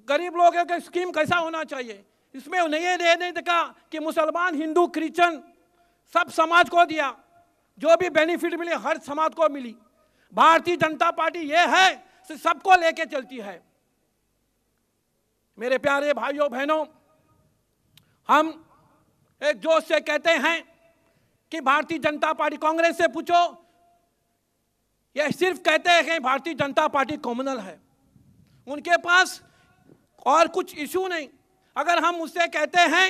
गरीब लोगों का स्कीम कैसा होना चाहिए, इसमें नहीं नहीं देखा कि मुसलमान, हिंदू, क्रिश्चियन सब समाज को दिया, जो भी बेनिफिट मिले हर समाज को मिली। भारतीय जनता पार्टी ये है सबको लेके चलती है। मेरे प्यारे भाइयों बहनों, हम एक जोश से कहते हैं कि भारतीय जनता पार्टी, कांग्रेस से पूछो, ये सिर्फ कहते हैं कि भारतीय जनता पार्टी कॉम्युनल है, उनके पास और कुछ इशू नहीं। अगर हम उससे कहते हैं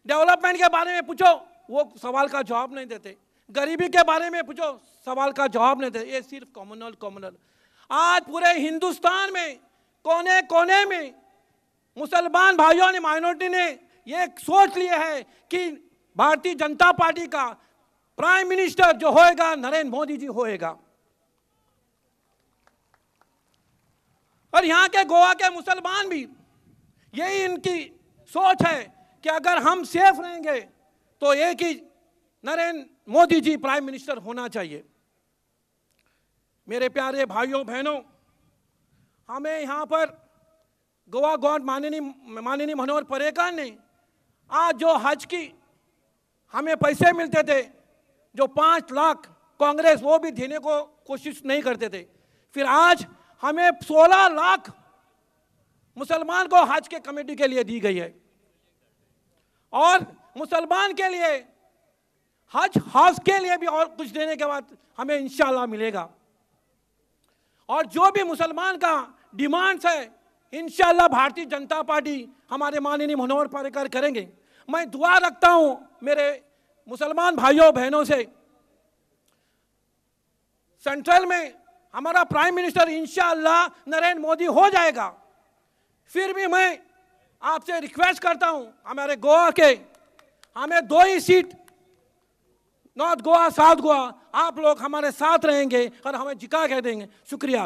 डेवलपमेंट के बारे में पूछो, वो सवाल का जवाब नहीं देते। गरीबी के बारे में पूछो, सवाल का जवाब नहीं देते। ये सिर्फ कॉम्युनल कॉम्युनल। आज पूरे हिंदुस्तान में कोने कोने में मुसलमान भाइयों ने, माइनॉरिटी ने ये सोच लिया है कि भारतीय जनता पार्टी का प्राइम मिनिस्टर जो होएगा नरेंद्र मोदी जी होएगा। और यहाँ के गोवा के मुसलमान भी यही इनकी सोच है कि अगर हम सेफ रहेंगे तो एक ही नरेंद्र मोदी जी प्राइम मिनिस्टर होना चाहिए। मेरे प्यारे भाइयों बहनों, हमें यहाँ पर गोवा गॉड माननीय मनोहर पर्रिकर ने आज जो हज की हमें पैसे मिलते थे, जो 5 लाख कांग्रेस वो भी देने को कोशिश नहीं करते थे, फिर आज हमें 16 लाख मुसलमान को हज के कमेटी के लिए दी गई है। और मुसलमान के लिए हज हाउस के लिए भी और कुछ देने के बाद हमें इंशाअल्लाह मिलेगा। और जो भी मुसलमान का डिमांड्स है इंशाअल्लाह भारतीय जनता पार्टी हमारे माननीय मनोहर पर्रिकर करेंगे। मैं दुआ रखता हूं मेरे मुसलमान भाइयों बहनों से, सेंट्रल में हमारा प्राइम मिनिस्टर इंशाअल्लाह नरेंद्र मोदी हो जाएगा। फिर भी मैं आपसे रिक्वेस्ट करता हूं, हमारे गोवा के हमें 2 ही seat, north Goa, south Goa, आप लोग हमारे साथ रहेंगे और हमें जिका कह देंगे। शुक्रिया।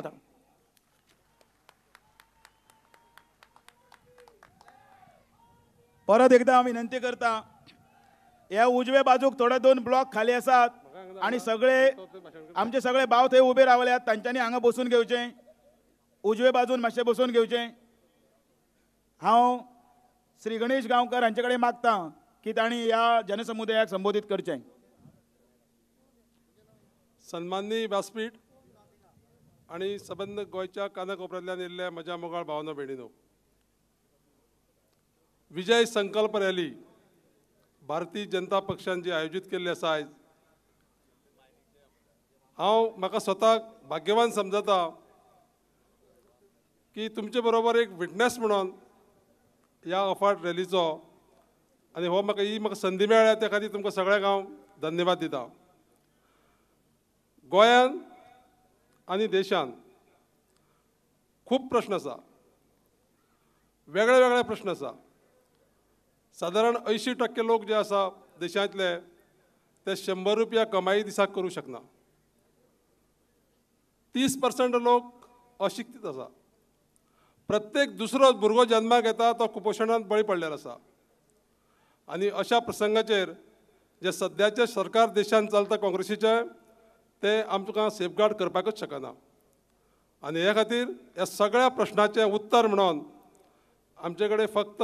परत एकदा हांव विनंती करता, ह्या उजवे बाजूक थोडे 2 ब्लॉक खाली आसात आनी सगळे आमचे सगळे भाव थंय उबे रावल्यात, तांच्यांनी हांगा बसून घेवचें, उजवे बाजून मातशें बसून घेवचें। हांव श्री गणेश गांवकर हांचे कडेन मागता की तांणी ह्या जनसमुदायाक संबोधीत करचें। सन्माननीय व्यासपीठ आनी सबंद गोंयच्या कानाकोपऱ्यांतल्यान येयल्ल्या म्हज्या मोगाळ भावनो भयणीनो, विजय संकल्प रॅली भारतीय जनता पक्षान जी आयोजीत केल्ली आसा आयज, हांव म्हाका स्वताक भाग्यवान समजता की तुमचे बरोबर एक विटनेस म्हणून ह्या अफाट रॅलीचो आनी हो म्हाका ही म्हाका संदी मेळ्ळ्या त्या खातीर तुमकां सगळ्यांक हांव धन्यवाद दिता। गोंयान आनी देशान खूब प्रश्न आसा, वेगळे वेगळे प्रश्न आसा। सादारण 80% लोक जे आसा देशांतले ते 100 रुपया कमाई दिसाक करूं शकना। 30% लोक अशिक्षीत आसा। प्रत्येक दुसरो भुरगो जन्माक येता तो कुपोशणान बळी पडलेलो आसा। आनी अशा प्रसंगाचेर जे सद्याचें सरकार देशान चलता काँग्रेसीचें ते आमकां सेफगार्ड करपाकच शकना। आनी हे खातीर ह्या सगळ्या प्रश्नाचें उत्तर म्हणून आमचे कडेन फक्त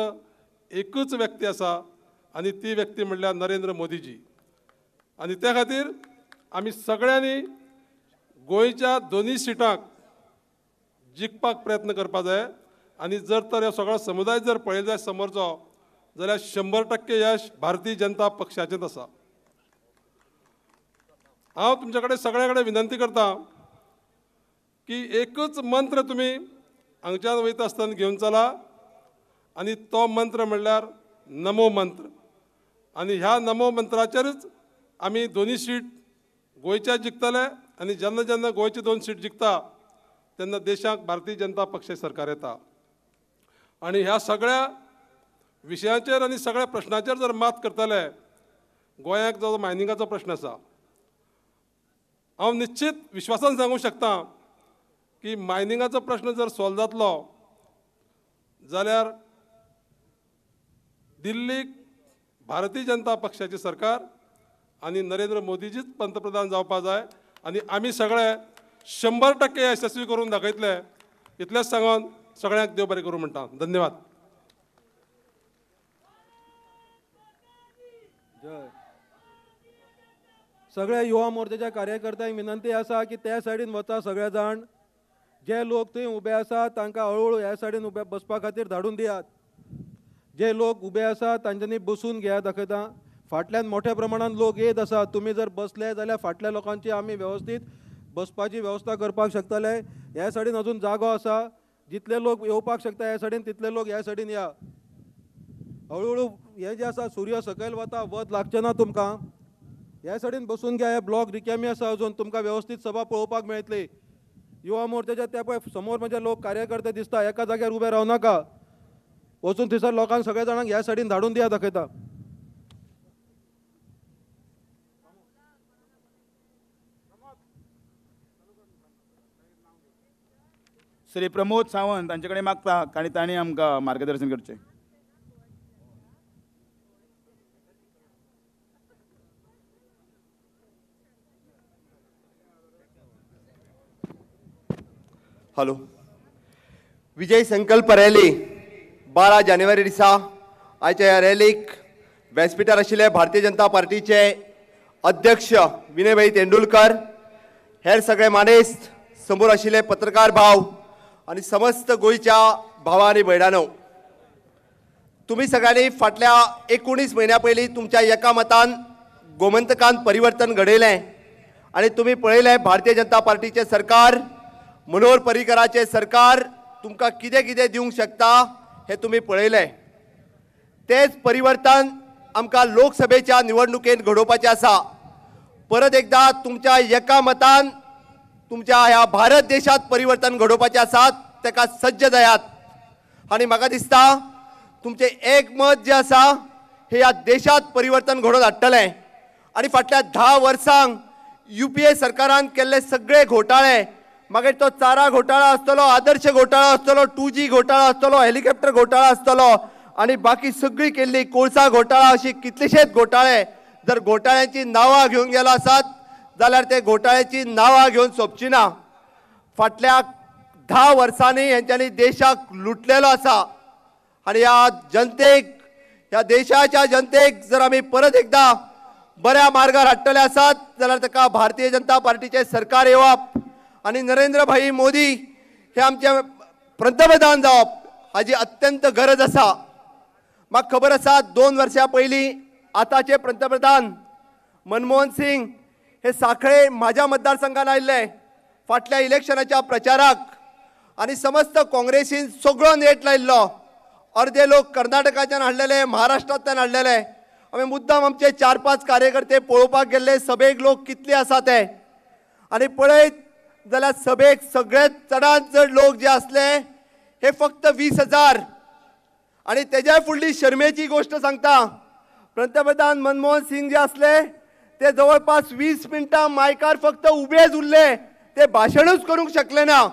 एकूच व्यक्ती आसा आनी ती व्यक्ती म्हणल्यार नरेंद्र मोदीजी। आनी त्या खातीर आमी सगळ्यांनी गोंयच्या दोनूय सिटांक जिखपाक प्रयत्न करपाक जाय। आनी जर तर हो सगळो समुदाय जर पळयलो जायत समोरचो जाल्यार 100% यश भारतीय जनता पक्षाचेंच आसा। हांव तुमचे कडेन सगळ्या कडेन विनंती करता की एकूच मंत्र तुमी हांगच्यान वयता आसतना घेवन चला आनी तो मंत्र म्हणल्यार नमो मंत्र। आनी ह्या नमो मंत्राचेरच आमी दोनूय सीट गोंयच्या जिखतले आनी जेन्ना जेन्ना गोंयची 2 सीट जिखता तेन्ना देशाक भारतीय जनता पक्ष सरकार येता। आनी ह्या सगळ्या विशयांचेर आनी सगळ्या प्रश्नाचेर जर मात करतले, गोंयाक जो मायनिंगाचो प्रश्न आसा, हांव निश्चित विश्वासान सांगूंक शकता की मायनिंगाचो प्रश्न जर सॉल्व जातलो जाल्यार दिल्लीक भारतीय जनता पक्षाची सरकार आनी नरेंद्र मोदीजीच पंतप्रधान जावपा जाय आनी आमी सगळे 100% यशस्वी करून दाखयतले। इतलेंच सांगून सगळ्यांक देव बरें करूं म्हणटा. धन्यवाद. जय. सगळ्या युवा मोर्चाच्या कार्यकर्त्यांक विनंती आसा की त्या सायडीन वचा सगळे जाण. जे लोक थंय उबे आसा तांकां हळूहळू ह्या सायडीन उबे बसपा खातीर धाडून दियात. जे लोक उबे आसा तांच्यांनी बसून घेयात. दाखयता फाटल्यान मोठ्या प्रमाणान लोक येत आसा. तुमी जर बसले जाल्यार फाटल्या लोकांची आमी वेवस्थीत बसपाची वेवस्था करपाक शकतले. ह्या सायडीन अजून जागो आसा. जितले लोक येवपाक शकता ह्या सायडीन तितले लोक ह्या सायडीन या. हळूहळू हे जे आसा सूर्य सकयल वता, वत लागचें ना तुमकां. ह्या सायडीन बसून घ्या. हे ब्लॉक रिकामी आसा अजून, तुमकां वेवस्थीत सभा पळोवपाक मेळटली. युवा मोर्चाच्या त्या पळय समोर म्हणजे लोक कार्यकर्ते दिसता. एका जाग्यार उबे रावनाका, वचून थंयसर लोकांक सगळ्या जाणांक ह्या सायडीन धाडून दिया. दाखयता. श्री प्रमोद सावंत तांचे कडेन मागता आनी तांणी आमकां मार्गदर्शन करचें. हॅलो. विजय संकल्प रॅली 12 जानेवारी दिसा आयच्या ह्या रॅलीक व्यासपिठार आशिल्ले भारतीय जनता पार्टीचे अध्यक्ष विनयभाई तेंडुलकर, हेर सगळे मानेस्त, समोर आशिल्ले पत्रकार भाव आनी समस्त गोंयच्या भावा आनी भयणांनो, तुमी सगळ्यांनी फाटल्या 19 म्हयन्या पयलीं तुमच्या एका मतान गोमंतकान परिवर्तन घडयलें आनी तुमी पळयलें भारतीय जनता पार्टीचें सरकार, मनोहर पर्रीकराचें सरकार तुमकां कितें कितें दिवंक शकता हें तुमी पळयलें. तेच परिवर्तन आमकां लोकसभेच्या निवडणुकेंत घडोवपाचें आसा. परत एकदा तुमच्या एका मतान तुमच्या ह्या भारत देशांत परिवर्तन घडोवपाचें आसा, ताका सज्ज जायात. आनी म्हाका दिसता तुमचें एक मत जें आसा हें ह्या देशांत परिवर्तन घडोवन हाडटलें. आनी फाटल्या 10 वर्सांक UPA सरकारान केल्ले सगळे घोटाळे, मागीर तो चारा घोटाळा आसतलो, आदर्श घोटाळा आसतलो, 2G घोटाळा आसतलो, हेलिकॉप्टर घोटाळा आसतलो आनी बाकी सगळी केल्ली कोळसा घोटाळा, अशी कितलेशेच घोटाळे. जर घोटाळ्यांची नांवां घेवन गेलो आसात जाल्यार ते घोटाळ्याची नांवां घेवन सोंपची ना. फाटल्या 10 वर्सांनी हेंच्यांनी देशाक लुटलेलो आसा आनी ह्या जनतेक, ह्या देशाच्या जनतेक जर आमी परत एकदा बऱ्या मार्गार हाडटले आसात जाल्यार ताका भारतीय जनता पार्टीचें सरकार येवप आनी नरेंद्र भाई मोदी हे आमचे पंतप्रधान जावप हाजी अत्यंत गरज आसा. म्हाका खबर आसा 2 वर्सां पयलीं आतांचे पंतप्रधान मनमोहन सिंग हे साखळे म्हाज्या मतदारसंघान आयिल्ले फाटल्या इलेक्शनाच्या प्रचाराक आनी समस्त काँग्रेसीन सगळो नेट लायिल्लो. अर्दे लोक कर्नाटकाच्यान हाडलेले, महाराष्ट्रांतल्यान हाडलेले. आमी मुद्दाम आमचे 4-5 कार्यकर्ते पळोवपाक गेल्ले सभेक लोक कितले आसा ते, आनी पळयत जाल्यार सभेक सगळ्यात चडांत चड लोक जे आसले हे फक्त 20,000. आनी तेज्या फुडली शर्मेची गोश्ट सांगता, पंतप्रधान मनमोहन सिंग जे आसले ते जवळपास 20 मिनटां मायकार फक्त उबेच उरले, ते भाशणूच करूंक शकले ना.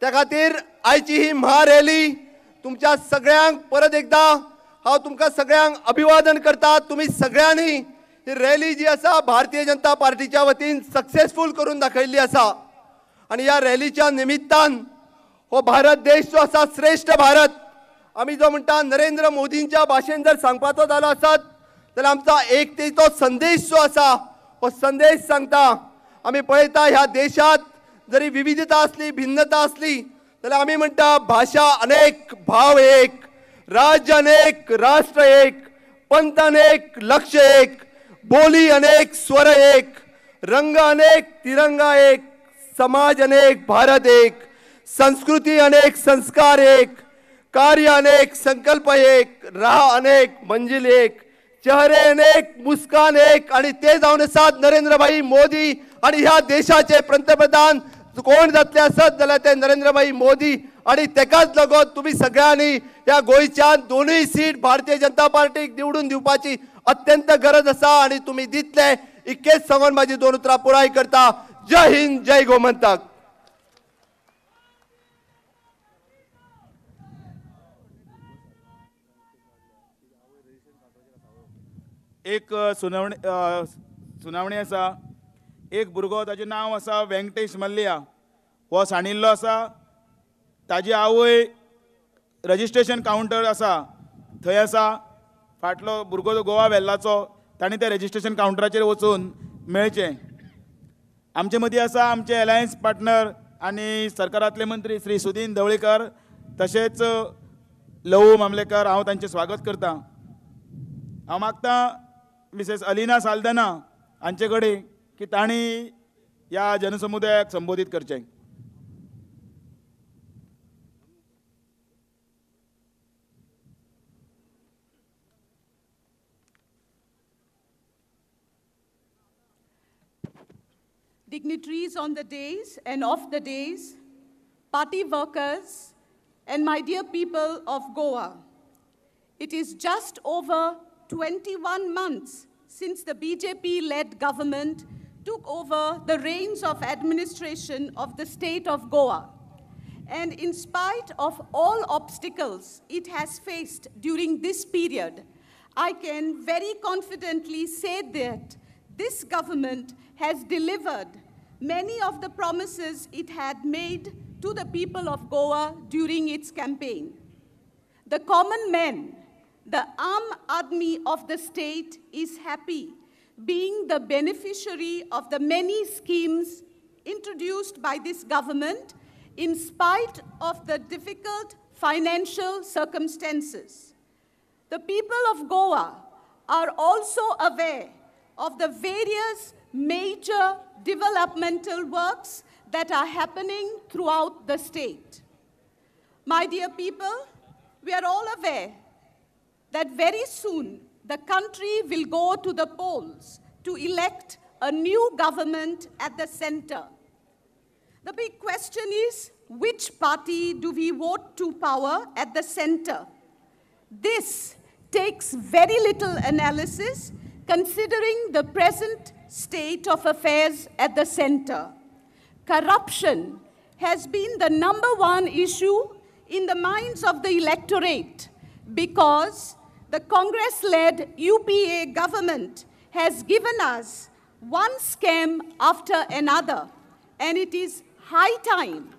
त्या खातीर आयची ही महारॅली तुमच्या सगळ्यांक परत एकदा हांव तुमकां सगळ्यांक अभिवादन करता. तुमी सगळ्यांनी ही रॅली जी आसा भारतीय जनता पार्टीच्या वतीन सक्सेसफूल करून दाखयल्ली आसा आनी ह्या रॅलीच्या निमित्तान हो भारत देश जो आसा श्रेश्ठ भारत, आमी जो म्हणटा नरेंद्र मोदींच्या भाशेन जर सांगपाचो जालो आसत जाल्यार आमचा एकतेचो संदेश जो आसा हो संदेश सांगता. आमी पळयता ह्या देशांत जरी विविधता आसली, भिन्नता आसली जाल्यार आमी म्हणटा भाशा अनेक, भाव एक, राज्य अनेक, राष्ट्र एक, पंथ अनेक, लक्ष्य एक, बोली अनेक, स्वर एक, रंग अनेक, तिरंगा एक, समाज अनेक, भारत एक, संस्कृती अनेक, संस्कार एक, कार्य अनेक, संकल्प एक, राह अनेक, मंजिल एक, चेहरे अनेक, मुस्कान एक. आणि ते जावन आसात नरेंद्रभाई मोदी. आणि ह्या देशाचे पंतप्रधान कोण जातले आसत जाल्यार ते नरेंद्रभाई मोदी. आणि तेकाच लागून तुमी सगळ्यांनी ह्या गोंयच्यान 2 सीट भारतीय जनता पार्टीक निवडून दिवपाची अत्यंत गरज आसा आणि तुमी दितले इतकेच सांगून माझी 2 उतरां पुराय करता. जय हिंद, जय गोमंतक. एक सुनावणी आसा. एक भुरगो ताजें नांव आसा वेंकटेश मल्ल्या, हो सांडिल्लो आसा. ताजी आवय रजिस्ट्रेशन कावंटर आसा थंय आसा. फाटलो भुरगो जो गोवा वेल्लाचो ताणें त्या रजिस्ट्रेशन कावंटराचेर वचून मेळचें. आमचे मदीं आसा आमचे एलायन्स पार्टनर आनी सरकारांतले मंत्री श्री सुदीन ढवळीकर तशेंच लवू मामलेकर. हांव तांचें स्वागत करता. हांव मागता मिसेस अलिना साल्दाना हांचे कडेन की तांणी ह्या जनसमुदायाक संबोधीत करचें. Dignitaries on the days and off the days, party workers, and my dear people of Goa. It is just over 21 months since the BJP-led government took over the reins of administration of the state of Goa. And in spite of all obstacles it has faced during this period, I can very confidently say that this government has delivered many of the promises it had made to the people of Goa during its campaign. The common man, the Aam Aadmi of the state, is happy being the beneficiary of the many schemes introduced by this government in spite of the difficult financial circumstances. The people of Goa are also aware of the various major developmental works that are happening throughout the state. My dear people, we are all aware that very soon the country will go to the polls to elect a new government at the center. The big question is, which party do we vote to power at the center? This takes very little analysis considering the present state of affairs at the center. Corruption has been the #1 issue in the minds of the electorate because the Congress-led UPA government has given us one scam after another, and it is high time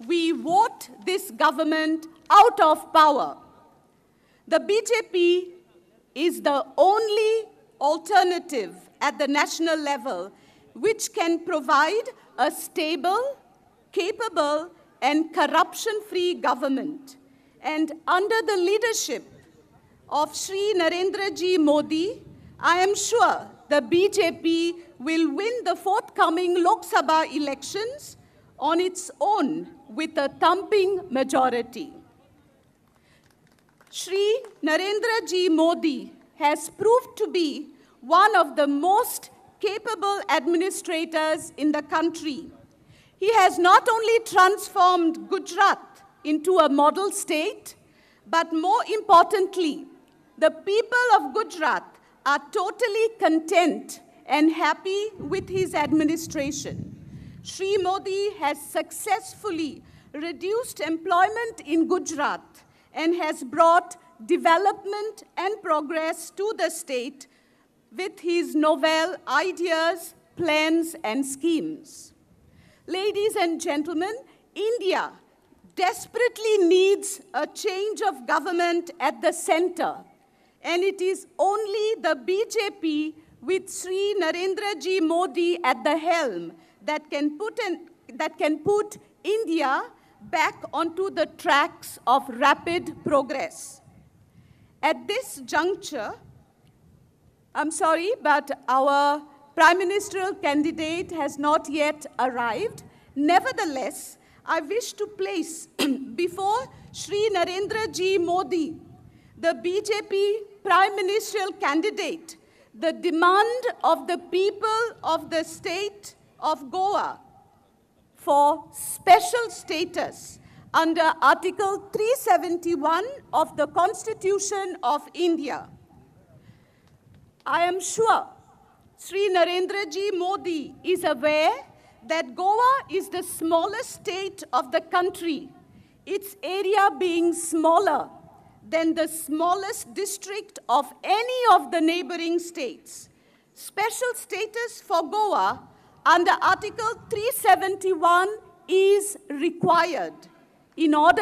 we vote this government out of power. The BJP is the only alternative at the national level which can provide a stable, capable, and corruption-free government. And under the leadership of Shri Narendra Ji Modi, I am sure the BJP will win the forthcoming Lok Sabha elections on its own with a thumping majority. Shri Narendra Ji Modi has proved to be one of the most capable administrators in the country. He has not only transformed Gujarat into a model state, but more importantly, the people of Gujarat are totally content and happy with his administration. Shri Modi has successfully reduced employment in Gujarat and has brought development and progress to the state with his novel ideas, plans, and schemes. Ladies and gentlemen, India desperately needs a change of government at the center, and it is only the BJP with Shri Narendra Ji Modi at the helm that can put India back onto the tracks of rapid progress. At this juncture, I'm sorry, but our Prime Ministerial candidate has not yet arrived. Nevertheless, I wish to place before Shri Narendra Ji Modi, the BJP Prime Ministerial candidate, the demand of the people of the state of Goa for special status under Article 371 of the Constitution of India. I am sure Shri Narendra Ji Modi is aware that Goa is the smallest state of the country, its area being smaller than the smallest district of any of the neighboring states. Special status for Goa under Article 371 is required in order